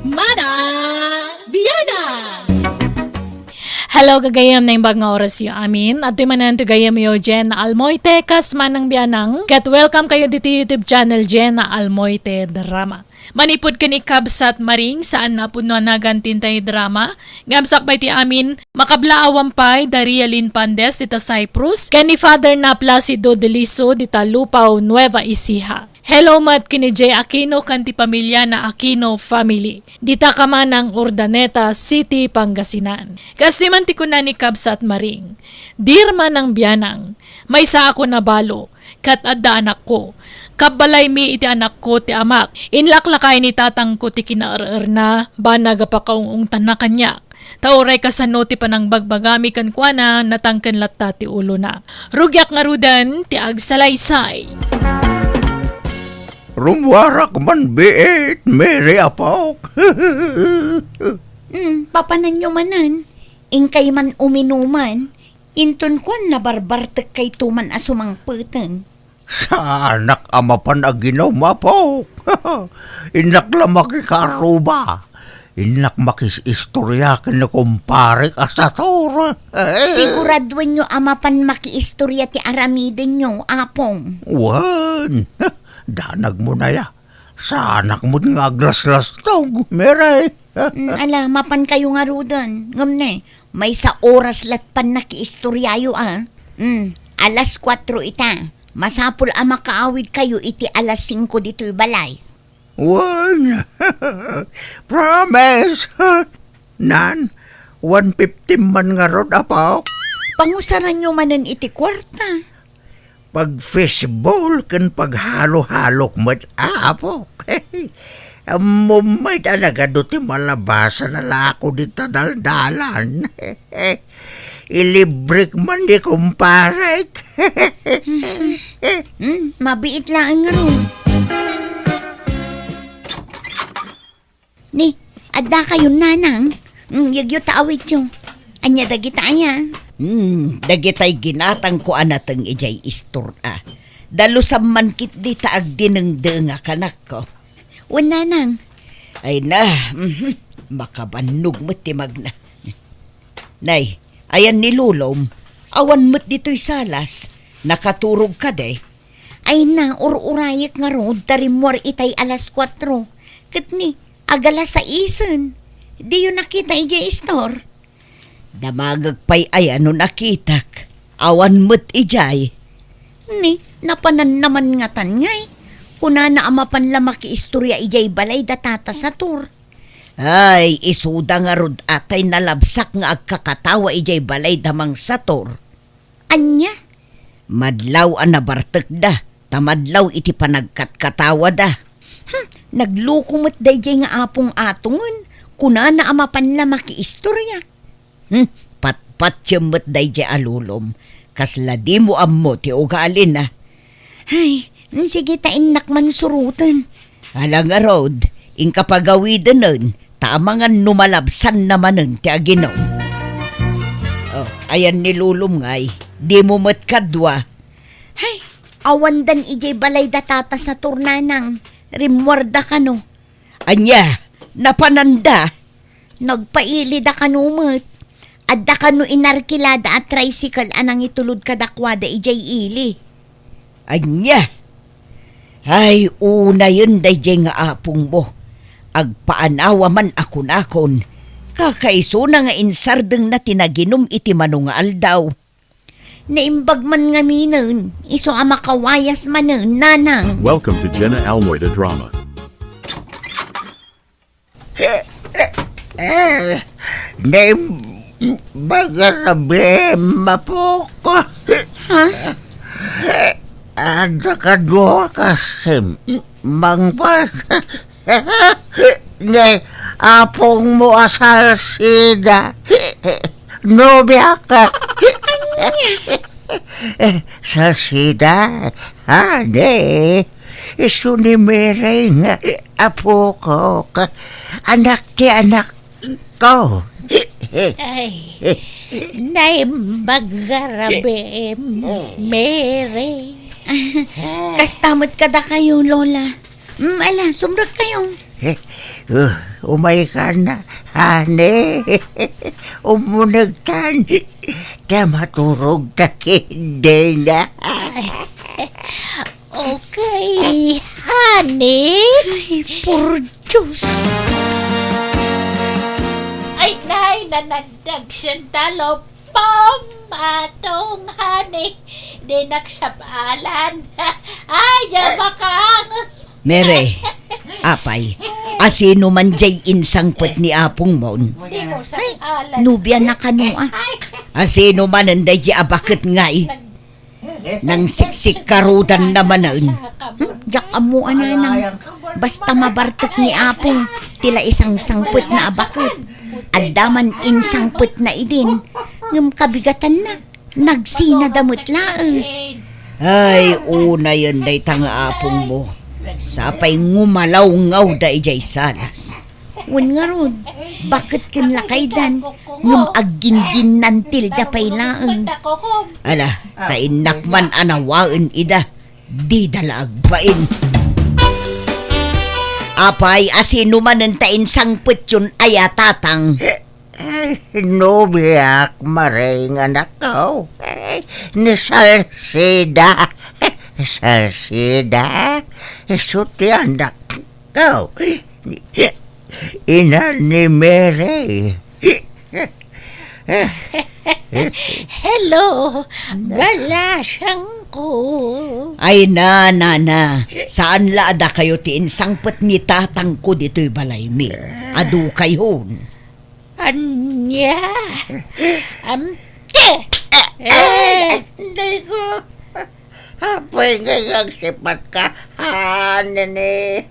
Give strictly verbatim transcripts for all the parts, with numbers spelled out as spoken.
Manang Bianang! Hello, gagayem, naimbag nga orasyo amin. Adtoy manen ti gayemyo, Jen Almoite, kas Manang Bianang. Ket welcome kayo ditoy YouTube channel, Jen Almoite Drama. Manipud ken ni Kabsat Maring, saan a pudno a nagan ti intay drama, ngem sakbay ti amin, makablaawan pay da Rialin Pandes dita Cyprus, ken ni Father na Placido Deliso dita Lupao, Nueva Ecija. Hello met ken ni Jay Aquino ken ti pamiliana Aquino family, dita Kamanang, Urdaneta City, Pangasinan. Kastoy man ti kuna ni Kabsat Maring, Dear Manang Bianang, maysa a kuna balo, ket adda anakko. Kabbalaymi iti anakko ti amak. Inlak lakay ni tatangko ti kinaer-erna, banag a pakaung-ungtanna kaniak. Ta uray kasano ti panangbagbagami kenkuana, natangken latta ti ulona. Rugiak ngaruden ti agsalaysay. Rummuarak man biit, Mary, apok. Hmm, papananyo manen, inkay man uminuman, inton kuan nabarbartekkayto man a sumangpeten. Saanak a mapan aginum, apok. Innak la makikaruba. Innak makis-istorya ken ni kumparek a Sator. Siguraduenyo a mapan makiistorya ti aramidenyo, apong. Wen, danagmo na ya. Saanak met nga aglaslastog, Mary. Mm, ala, mapan kayo ngaruden. Ngem ne, maysa oras lat pan nakiistoryayo, a. Mm, alas kuatro ita. Masapul a makaawid kayo iti alas singko ditoy balay. Wen, promise. Nan, one fifty man ngarud, apok. Pangusaranyo manen iti kuarta. Pag-fishball ken paghalo-halok met, apok. Ammom met a nagadu ti malabasan a lako dita daldalan. Ilibrek man ni kumparek. Hmm, mabiit laeng ngarud. Ni, adda kayon, nanang? Mm, yegyo ta awityo. Ania dagita aya? Hmm, dagitay ginatangko a nateng idiay istor a. Dalusam man ketdi ta agdinengdeng a kanakko. Wen, nanang. Ay na, mhm, makabannog met ti magna. Nay, ayan ni Lolom, awan met ditoy salas, nakaturog kadi? Ay na, ur-urayek ngarud ta rimmuar itay alas kuatro. Ket ni, agalas saisen. Diyo nakita idiay istor? Damagek pay aya no nakitak. Awan met idiay. Ni, napananna man ngatan ngay. Kunana a mapan la makiistorya idiay balay da Tata Sator. Ay, isuda ngarud a tay nalabsak nga agkakatawa idiay balay da Mang Sator. Ania? Madlaw a nabartekda, ta madlaw iti panagkatkatawada. Hmm, nagluko met daydiay nga apong atongen, kunana a mapan la makiistorya. Hmm, patpatiem met daydiay a Lolom, kasla dimo ammo ti ugalina. Ay, sige ta innak man suroten. Ala ngarud, inka pagawidenen, ta amangan no malabsanna manen ti aginum. Oh, ayan ni Lolom ngay, dimo met kadua. Hay, awandan idiay balay da Tata Sator, nanang, rimmuarda kano. Ania, napananda? Nagpailida kano met. Adda kano inarkilada a tricycle a nangitulod kadakuada idiay ili. Ania? Ay, unayen daydiay nga apongmo. Agpaanawa man a kunakon, kakaisuna nga insardengna ti naginum iti mano nga aldaw. Naimbag man ngaminen, isu a makawayas manen, nanang. Welcome to Jenna Almoida Drama. Eh, eh, eh, naimbag a rabii, apok. Ha? Adda kadua kasim-, mangpas. Ni apongmo a Salsida. Nobiak. Eh, Salsida, honey. Isu ni Mary nga apokok. Anak ti anakko. Ay, naimbag a rabii, Mary. Kasta met kadakayo, Lola. Mm, ala, sumrek kayo. Uh, umaykan, honey. Umunegtan. Ta maturogta ketdin. Okay, honey. Ay, por Diyos. Ay, nay, nanagdag sandalo. Pam, atong, honey. Di nagsab-alan. Ay, diyan makaangus. Mere, apay, asino man jay insangpet ni apongmon? Di mo sab-alan. Nobia na kano, a? Asino manen daydi a baket ngay? Nangsiksikarudanna manen. Hmm, diak ammo a nanang. Basta mabartek ni Apong ti la isangsangpetna a baket. Adda man insangpetna idin, ngem kabigatanna. Nagsinada met laeng. Ay, unayen dayta nga apongmo. Sapay ngumalawngaw da idiay salas. Wen ngarud, baket ken lakaydan, ngem agginginnantilda pay laeng. Ala, ta innak man a nawaen ida, dida la agbain. Apay, asino manen ta insangpetyon aya, Tatang? Ay, nobiak, Mareng, anakko. Ay, ni Salsida. Salsida, isu ti anakko. Ina ni Mary. Hello, balasangko. Ay na, nana, saan la a dakayo ti insangpet ni tatangko ditoy balaymi? Adu kayon. Ania? Am, ti! Eh! Ay, dayko. Apay ngay nga agsipatka, ha, nene?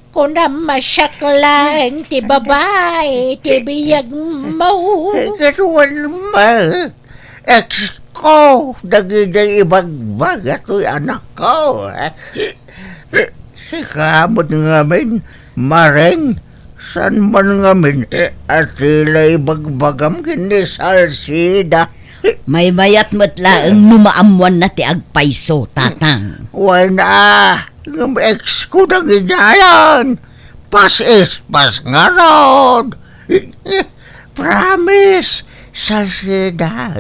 Kunam a siak laeng ti babai ti biagmo. Ay, kaduan ma. Ex ko, dagiti ibagbaga toy anakko. Sika met ngamin, Mareng, saan man ngamin, eh, a ti la ibagbagam ken ni Salsida? Maymayat met laeng no maammoanna ti agpayso, Tatang. Wen a, ngem ex ko dagiti ayan. Pas is pas ngarud. Promise, Salsida.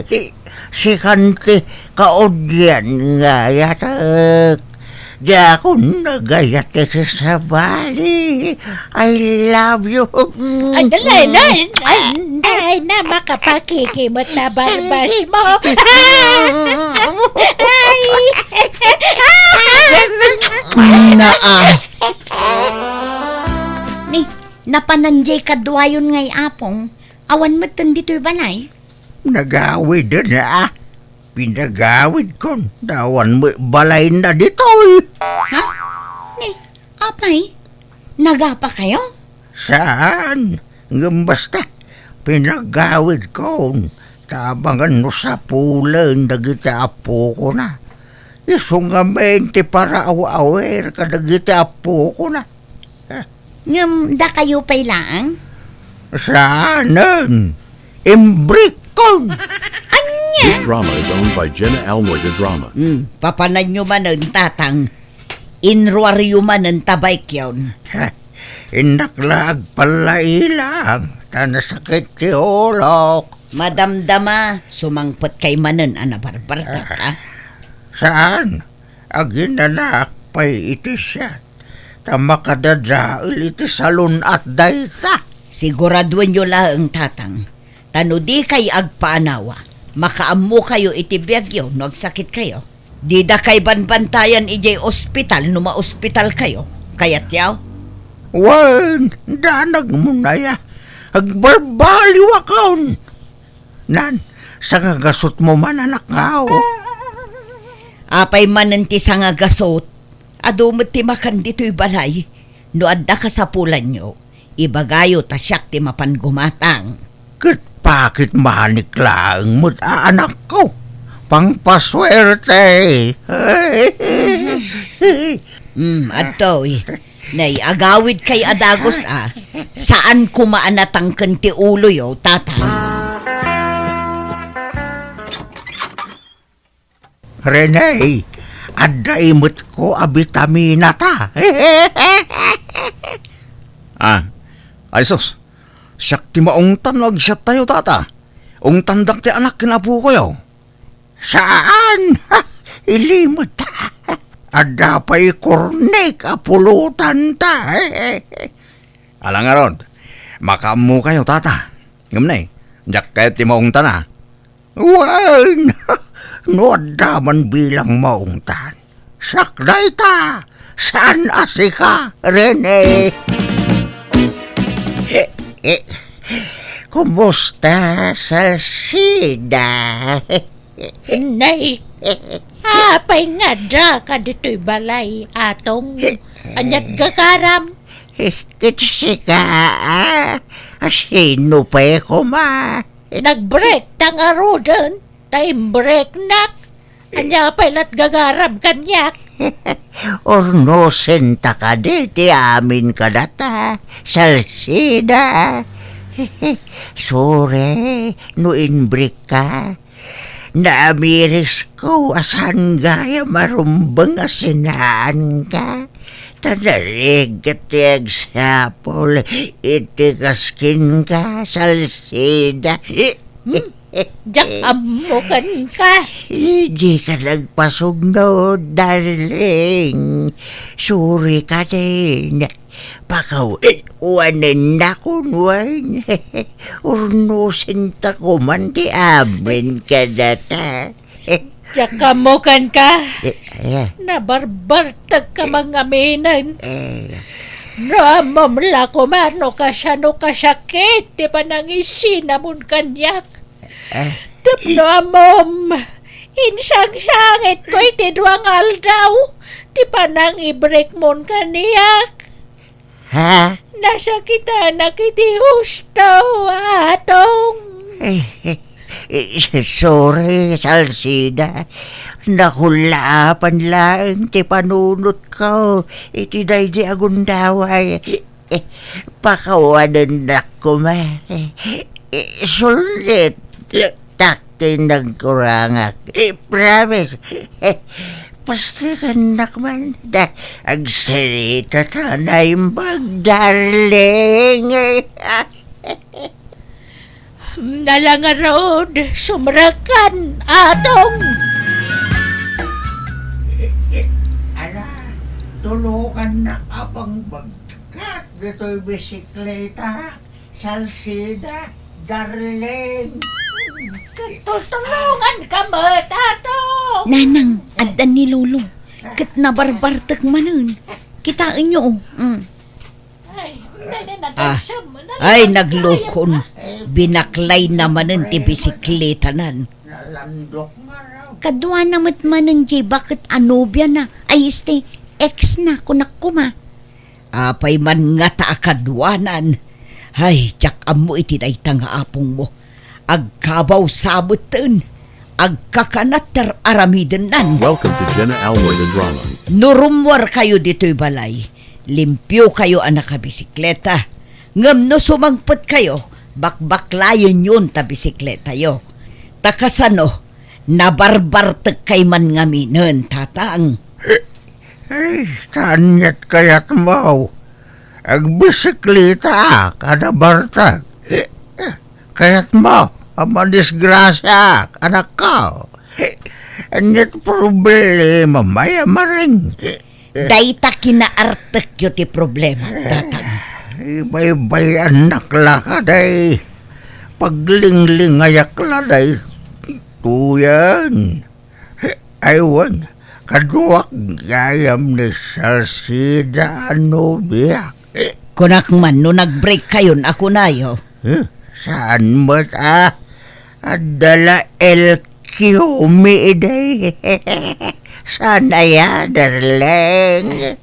Sikan ti kaudian nga ayatek. Diakon nagayat iti sabali. I love you. Ay, dali na, ay, ay, na, makapakikimot na barbas mo. Ay. Naa. Ni, napanan jay kaduayon ngay Apong, awan metten ditoy balay? Nagawiden a. Pinagawidkon, ta awan met balayna ditoy. Ha? Ni, apay? Nagapa kayo? Saan? Ngem basta, pinagawidkon, ta amangan no sapulen dagiti apokona. Isu ngamin ti paraaw-awir kadagiti apokona. Ngem dakayo pay laeng? Saanen. Imbrikkon. Ania? This drama is owned by Jenna Almoy de Drama. Hmm, papananyo manen, Tatang. Inruaryo manen ta baykyon. Ha, innak la agpallailang, ta nasakit ti ulok. Madamdama, sumangpet kay manen a nabarbartak, ah. Saan? Aginanak pay iti siak, ta makadadael iti salun-at dayta. Siguraduenyo laeng, Tatang, ta no dikay agpaanawa, makaammokayo iti biagyo no agsakitkayo. Dida kay banbantayan idiay ospital no maospitalkayo. Kayatyo? Wen, danagmo aya. Agbarbaliwakon. Nan, sangagasutmo man, anakko. Apay manen ti sangagasut? Adu met ti makan ditoy balay. No adda kasapulanyo, ibagayo ta siak ti mapan gumatang. Ket pakit manik laeng met a anakko. Pangpasuerte. Hmm, adtoy. Nay, agawidkay a dagus a. Saan koma a natangken ti uloyo, Tatang. Rene, adda imetko a bitaminata. Ah, ay sus, siak ti maungtan no agsiattayo, tata. Ungtandak ti anak ken apokoyo. Saan? Ilimedta. Adda pay kornek a pulotanta. Ala ngarud, makaammokayo, tata. Ngem nay, diak kayat ti maungtan a. Wen, no adda man bilang maungtan, siak dayta, saan a sika, Rene. Eh, eh, kumusta, Salsida? Nay, apay nga adda ka ditoy balay, Atong? Ania't gagaram? Eh, ket sika, ah? Sino pay koma? Nag-break ta ngaruden, ta imbreknak. Ania pay la't gagaram kaniak? Urnosenta kadi ti amin kadata, Salsida. Sorry no inbrekka. Naamirisko a saan gayam a rumbeng a sinaanka. Ta narigat ti agsapul iti kaskinka, Salsida. Hmm? Diak ammo kenka. Dika nagpasugno, darling. Sorry kadi. Pakawanennakon wen. Urnosenta koman ti amin kadata. Diak ammo kenka. Eh, eh. Nabarbartekka mangaminen. Eh. No ammom la koma no kasano kasakit ti panangisinamon kaniak. Eh. Tapno ammom, insangsangitko iti dua nga aldaw ti panangibrekmon kaniak. Ha? Nasakitanak iti husto, Atong. Eh, eh, eh, sorry, Salsida. Nakullaapan laeng ti panunotko iti daydi a gundaway. Eh, pakawanennak koma. Eh, eh, sullit. Tak ti nagkurangak. I-promise. Pastikennak man. Da, agsarita ta naimbag, darling. Ala ngarud, sumrekkan, Atong. Ala, tulungannak a pangbagkat ditoy bisikleta. Salsida, darling. Tutulonganka met, Atong. Nanang, adda ni Lolo. Ket nabarbartek manen. Kitaenyo, oh. Mm. Ay, Ah, nagsiam-, ay, naglukon. Binaklayna manen ti bisikletanan. Nalandok nga raw. Kaduana met manen diay baket a nobiana. Ay, este, ex na, kunak koma. Apay man ngata a kaduanan? Ay, diak ammo iti dayta nga apongmo. Agkabaw sabetten, agkakanat ti ar-aramidennan. Welcome to Jenna Almoy the Drama. No rummuarkayo ditoy balay, limpiokayo a nakabisikleta. Ngem no sumangpetkayo, bakbaklayenyon ta bisikletayo. Ta kasano, nabarbartekkay man ngaminen, Tatang. Ay, ania ti kayatmo? Agbisikletaak a nabartek. Kayatmo a madisgrasiaak, anakko? Ania ti problemam, ay, amaring? Dayta kinaartekyo ti problema, Tatang. Ibaybay-annak la kadi. Paglinglingayak la daytoyen. Ay, wen, kaduak gayam ni Salsida a nobiak. Kunak man no nagbreakkayon a kunayo. Eh, saan met a? Adda la L Q mi idi. Saan aya, darling?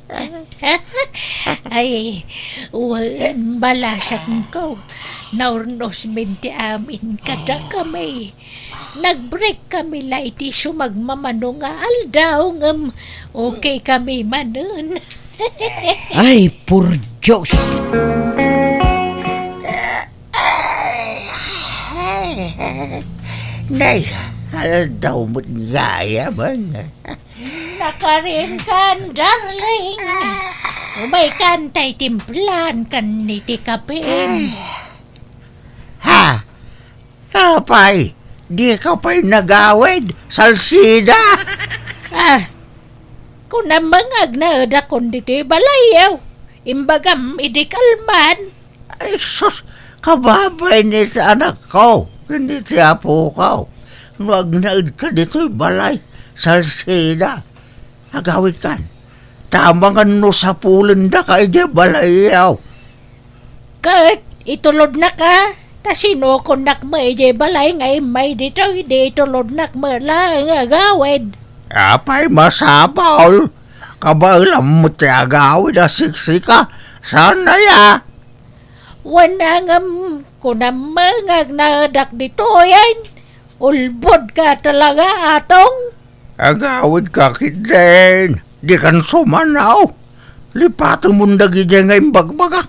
Ay, wen, balasangko. Naurnosmin ti amin kadakami. Nagbreak kami la iti sumagmamano nga aldaw, ngem okay kami manen. Ay, por Dios! Nay, aldaw met gayam. Nakarinkan, darling. Umaykan tay timplan kan iti kapem. Ay. Ha? Apay, dika pay nagawid, Salsida? Ah, kunam nga agnaedakon ditoy balayyo. Imbagam idi kalman. Ay, sus, kababay ni ti anakko, ken ni ti apoko. No agnaedka ditoy balay, Salsida, agawidkan. Tamangan no sapulendaka idiay balayyo. Ket itulodnaka, ta sinukonnak met idiay balay nga immay ditoy, idi itulodnak met laeng nga agawid. Apay masapul? Kabaelam met ti agawid a siksika, saan aya? Wen a ngem, kunam nga agnaedak ditoyen, ulbodka talaga, Atong. Agawidka ketdin, dikan sumanaw. Lipatemon dagidiay nga imbagbagak.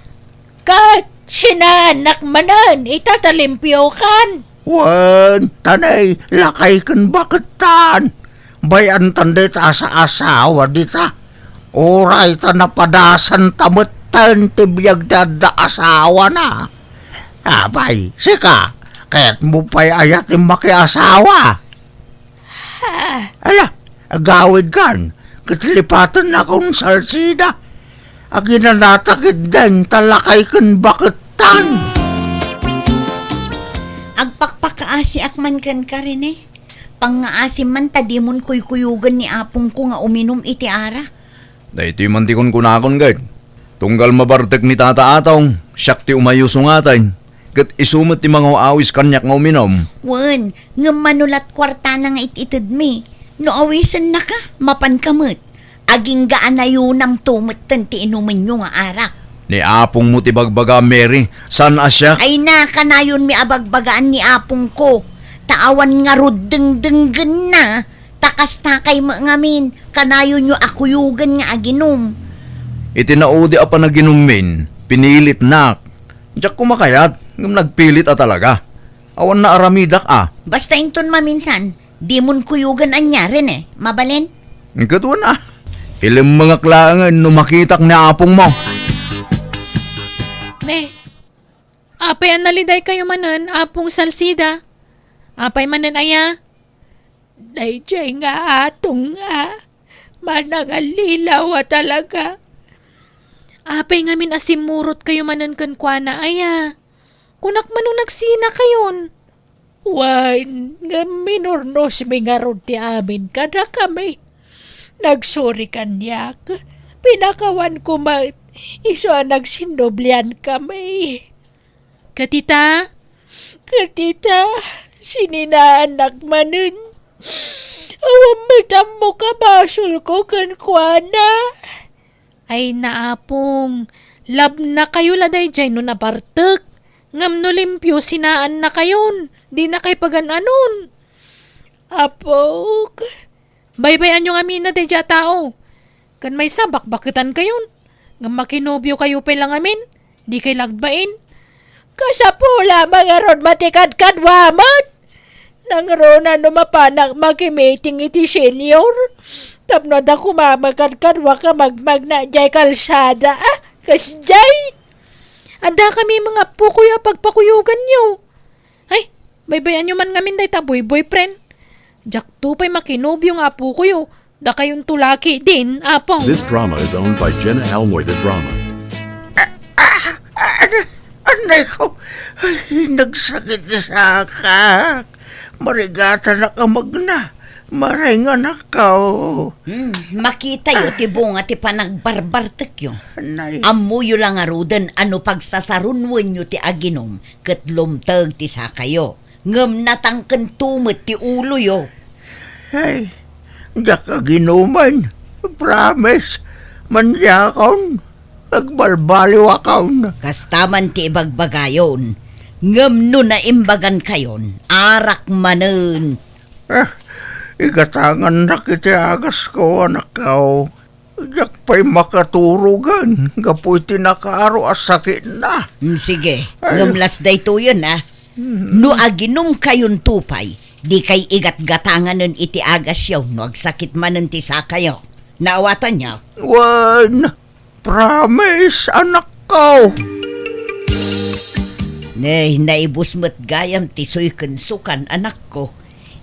Ket sinaannak manen ita ta limpiokan. Wen, ta nay lakay ken bakettan. Bay-antan dayta a saasawa dita. Uray ta napadasanta metten ti biag ti adda asawana. Apay, sika, kayatmo pay aya ti makiasawa? Ah. Ala, agawidkan, ket lipatennakon, Salsida. Aginanata ketdin ta lakay ken bakettan. Agpakpakaasiak man kenka, Rene. Pangngaasim man ta dimon kuykuyogen ni apongko nga uminum iti arak. Daytoy man ti kunkunakon, ket tunggal mabartek ni Tata Atong, siak ti umayuso ngaten, ket isu met ti mangaw-awis kaniak nga uminum. Wen, ngem mano lat kuartana nga it-itedmi? No awisennaka, mapanka met. Agingga a nayunamto metten ti inumenyo nga arak. Ni apongmo ti bagbaga, Mary, saan a siak? Ay na, kanayonmi a bagbagaan ni apongko. Ta awan ngarud dengdenggenna. Ta kastakay met ngamin, kanayonyo a kuyogen nga aginum. Iti naudi a panaginummin, pinilitnak. Diak koma kayat, ngem nagpilit a talaga. Awan naaramidak a. Basta inton maminsan, dimon kuyogen ania, Rene. Mabalin? Ket wen a. Ilemmengak laengen no makitak ni apongmo. Ne, apay a nalidaykayo manen, Apong Salsida? Apay manen aya? Daydiay nga atong a, manangallilaw a talaga. Apay ngamin a simmurotkayo manen kenkuana aya? Kunak man no nagsinakayon. Wen, ngem minurnosmi ngarud ti amin kadakami. Nagsuri kaniak, pinakawanko met, isu a nagsinnubliankami. Ket ita? Ket ita, sininaannak manen. Awan met ammok a basolko kenkuana. Ay, naapong, labnakayo la daydiay no nabartek. Ngem no limpio, sinaannakayon. Dinakay pagan-anon. Apok. Baybay-anyo ngamin daydiay a tao. Ken maysa, bakbaketankayon. Ngem makinobiokayo pay la ngamin, dikay lagbain. Kasapulam a ngarud matikadkadua met. Nangruna no mapanak makimiting iti senior. Tapno adda koma makadkaduak a magmagna diay kalsada, a, kasdiay. Adda kami mga appokoyo a pagpakuyoganyo. Ay, baybay-anyo man ngamin dayta boy-boyfriend. Diakto pay makinobio nga appokoyo. Dakayonto la ketdin, Apong. This drama is owned by Jenna Almoy de Drama. Ah, ah, ah, anay ko. Ay, nagsakit ti sakak. Marigatanak a magna. Maray nga nakaw. Hmm, makitayo ti bunga ti panagbarbartekyo. Anay. Ammoyo la ngaruden a no pagsasarunwenyo ti aginum ket lumteg ti sakayo. Ngem natangkento met ti uloyo. Ay, diak aginumen. Promise. Mandiakon. Agbalbaliwakon. Kasta man ti ibagbagayon. Ngem no naimbagankayon, arak manen. Ah, igatangannak iti agasko, anakko. Diak pay makaturogen gapu iti nakaro a sakitna. Mm, sige. Ay. Ngem las daytoyen, a. Mm. No aginumkayonto pay, dikay igatgatanganen iti agasyo no agsakit manen ti sakayo. Naawatanyo? Wen, Promise, anakko. Nay, naibus met gayam ti suy ken sukan, anakko.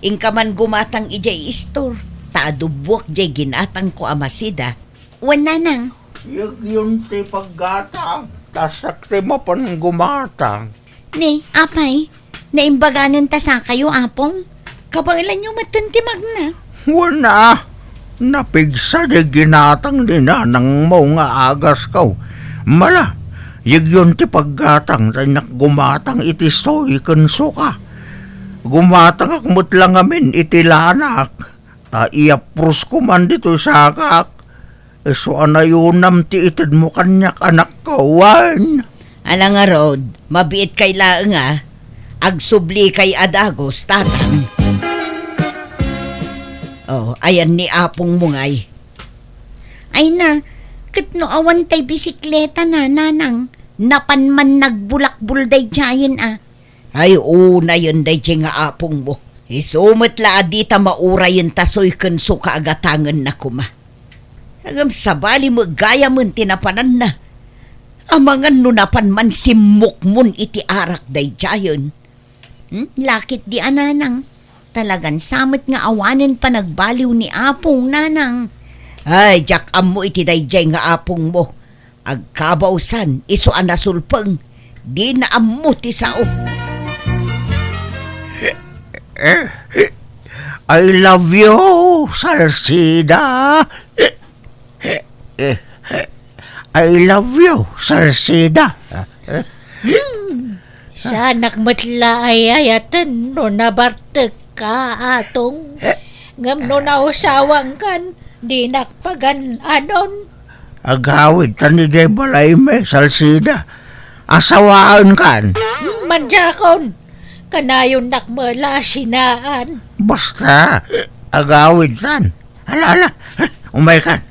Inka man gumatang idiay istor, ta adubbuak diay ginatangko a masida. Wen, nanang. Yegyon ti paggatang, ta siak ti mapan gumatang. Ni, apay, naimbaganen ta sakayo, apong? Kabaelanyo metten ti magna. Wen a, napigsa diay ginatang ni nanangmo nga agasko. Mala, yegyon ti paggatang, ta innak gumatang iti suy ken suka. Gumatangak met la ngamin iti lanak, ta iyaprosko man ditoy sakak. Isu a nayonam ti itedmo kaniak, anakko, wen. Ala ngarud, mabiitkay laeng a. Agsublikay a dagus, tatang. Oh, ayan ni apongmo ngay. Ay na, ket no awan tay bisikleta na, nanang, napan man nagbulakbol daydiayen a. Ay, unayen daydiay nga apongmo. Isu met la a dita maurayen ta suy ken suka a gatangenna koma. Ngem sabali met gayamen ti napananna. Amangan no napan man simmukmon iti arak daydiayen. Hmm? Lakit di a, nanang. Talagan sa met nga awanen panagbaliw ni apong, nanang. Ay, diak ammo iti daydiay nga apongmo. Agkabausan, isu a nasulpeng, dina ammo ti sao. I love you, Salsida. I love you, Salsida. Saanak met la ay-ayaten no nabartekka, Atong. Ngem no nausawangkan, dinak pagan-anon. Agawidtan idiay balaymi, Salsida. Asawaenkan. Mandiakon, kanayonnak met la a sinaan. Basta, agawidtan. Ala, ala, umaykan.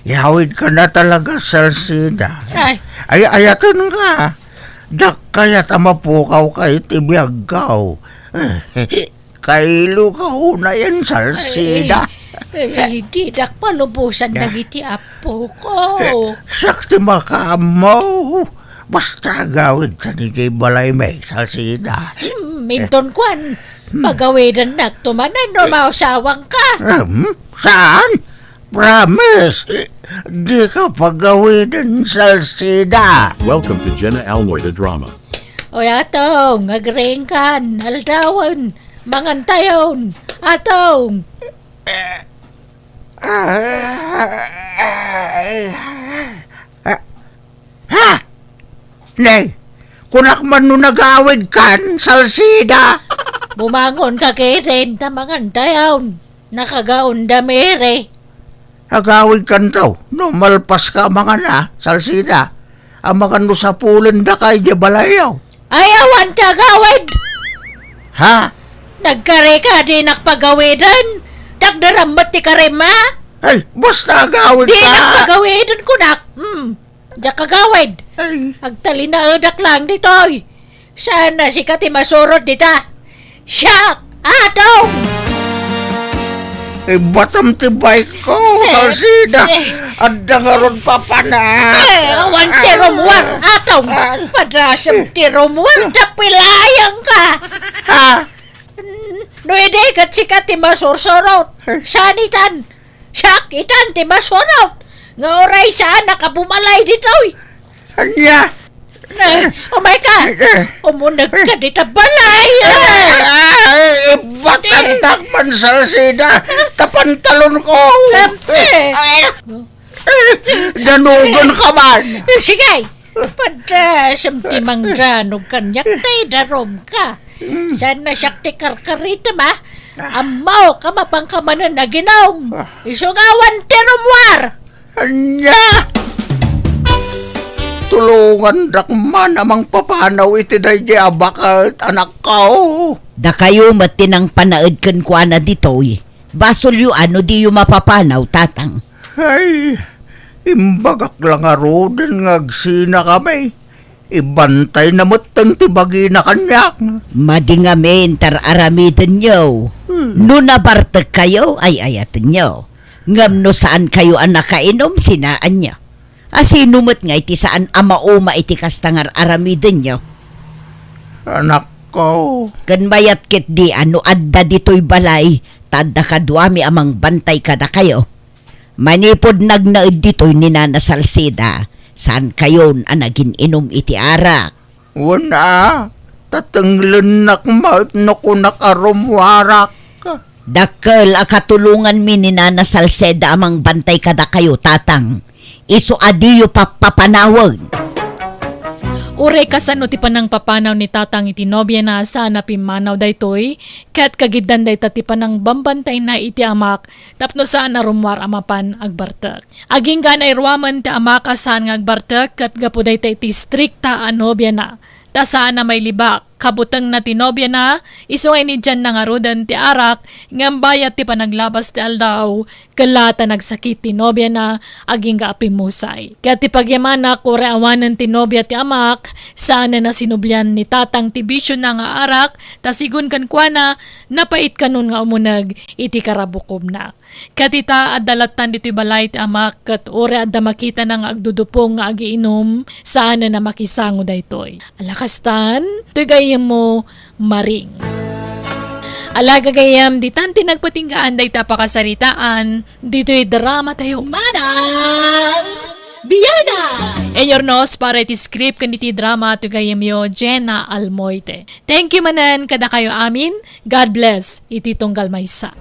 Yawidkan a talaga, Salsida. Ay. Ay, ayatenka. Diak kayat a mapukawka iti biagko. Kailoka unayen, Salsida. Ay, ay, didak palubosan dagiti apoko. Siak ti makaammo. Basta agawidtan idiay balaymi, Salsida. Hmm, inton kuan, pagawidennakto manen no mausawangka. Hmm, saan? Promise, dika pagawiden, Salsida. Welcome to Jenna Almoy the Drama. Oy, Atong, agriingkan, aldawen, mangantayon, Atong. Ha? Nay, kunak man no nagawidkan, Salsida. Bumangonka ketdin ta mangantayon. Nakagaon da Mary. Agawidkanto, no malpaska a mangan a, Salsida. Amangan no sapulendaka idiay balayyo. Ay, awan ti agawid! Ha? Nagkarika, dinak pagawiden. Dakderam met ti karim, a? Ay, basta agawidka. Dinak pagawiden, kunak. Hmm. Diak agawid. Ay. Agtalinaedak laeng ditoy. Saan a sika ti masurot dita? Siak, Atong! Ibatam ti bike ko, eh, Salsida. Eh. Adda ngarud papana. Eh, awan ti rummuar, Atong. Ah. Padasem ti rummuar, tapilayangka. Ha? No idi ket sika ti masursurot, eh, saan itan? Siak itan ti masurot nga uray saanak a bumalay ditoy. Ania? Eh, umayka. Eh, eh. Umunegka dita balay. Eh, eh, ibatannak man, Salsida. Ta pantalon ko. Ante. Eh, eh, danugan ka man. Sige. Padasem ti mangdanog kaniak, tay darum ka. Mm. Saan a siak ti karkaritem, a? Ah. Ammok a mapanka manen aginom. Ah. Isu nga awan ti rummuar. Ania? Tulongandak man a mangpapanaw iti daydiay a baket, anakko. Dakayo met ti nangpanaed kenkuana ditoy. Basolyo a no diyo mapapanaw, tatang. Ay, imbagak la ngaruden nga agsinakami. Ibantayna metten ti bagina kaniak. Madi ngamin, tar-aramidenyo. Hmm. No nabartekkayo, ay-ayatenyo. Ngem no saankayo a nakainom, sinaanyo. A sino met nga iti saan a mauma iti kasta nga ar-aramidenyo? Anakko. Ken mayat ketdi a no adda ditoy balay, ta adda kaduami a mangbantay kadakayo. Manipud nagnaed ditoy ni Nana Salceda, saankayon a nagin-inum iti arak. Wen a, tatenglennak met no kunak a rummuarak. Dakkel a katulonganmi ni Nana Salceda a mangbantay kadakayo, Tatang. Isu a diyo pappapanawen. Uray kasano ti panangpapanaw ni Tatang iti nobiana, saan a pimmanaw daytoy, ket kagiddan dayta ti panangbambantayna iti amak tapno saan a rummuar a mapan agbartek. Agingga a nairuamen ti amak a saan nga agbartek ket gapu dayta iti istrikta a nobiana, ta saan a mailibak. Kabutengna ti nobiana, isu nga inidianna ngaruden ti arak, ngem bayat ti panaglabas ti aldaw, kella ta nagsakit ti nobiana, agingga a pimmusay. Ket ti pagyamanak, uray awanen ti nobia ti amak, saanen a sinublian ni Tatang ti bisiona nga arak, ta sigun kenkuana, napait kanon nga umuneg iti karabukobna. Ket ita, adda lattan ditoy balay ti amak, ket uray adda makitana nga agdudupong nga agiinum, saanen a makisango daytoy. Ala kastan, toy gayyemmo, Maring. Ala gagayyem, ditan ti nagpatinggaan dayta a pakasaritaan, ditoy drama tayo. Manang Biana! Inurnos para iti script ken iti drama, toy gayyemyo, Jenna Almoite. Thank you manen kadakayo amin. God bless iti tunggal maysa.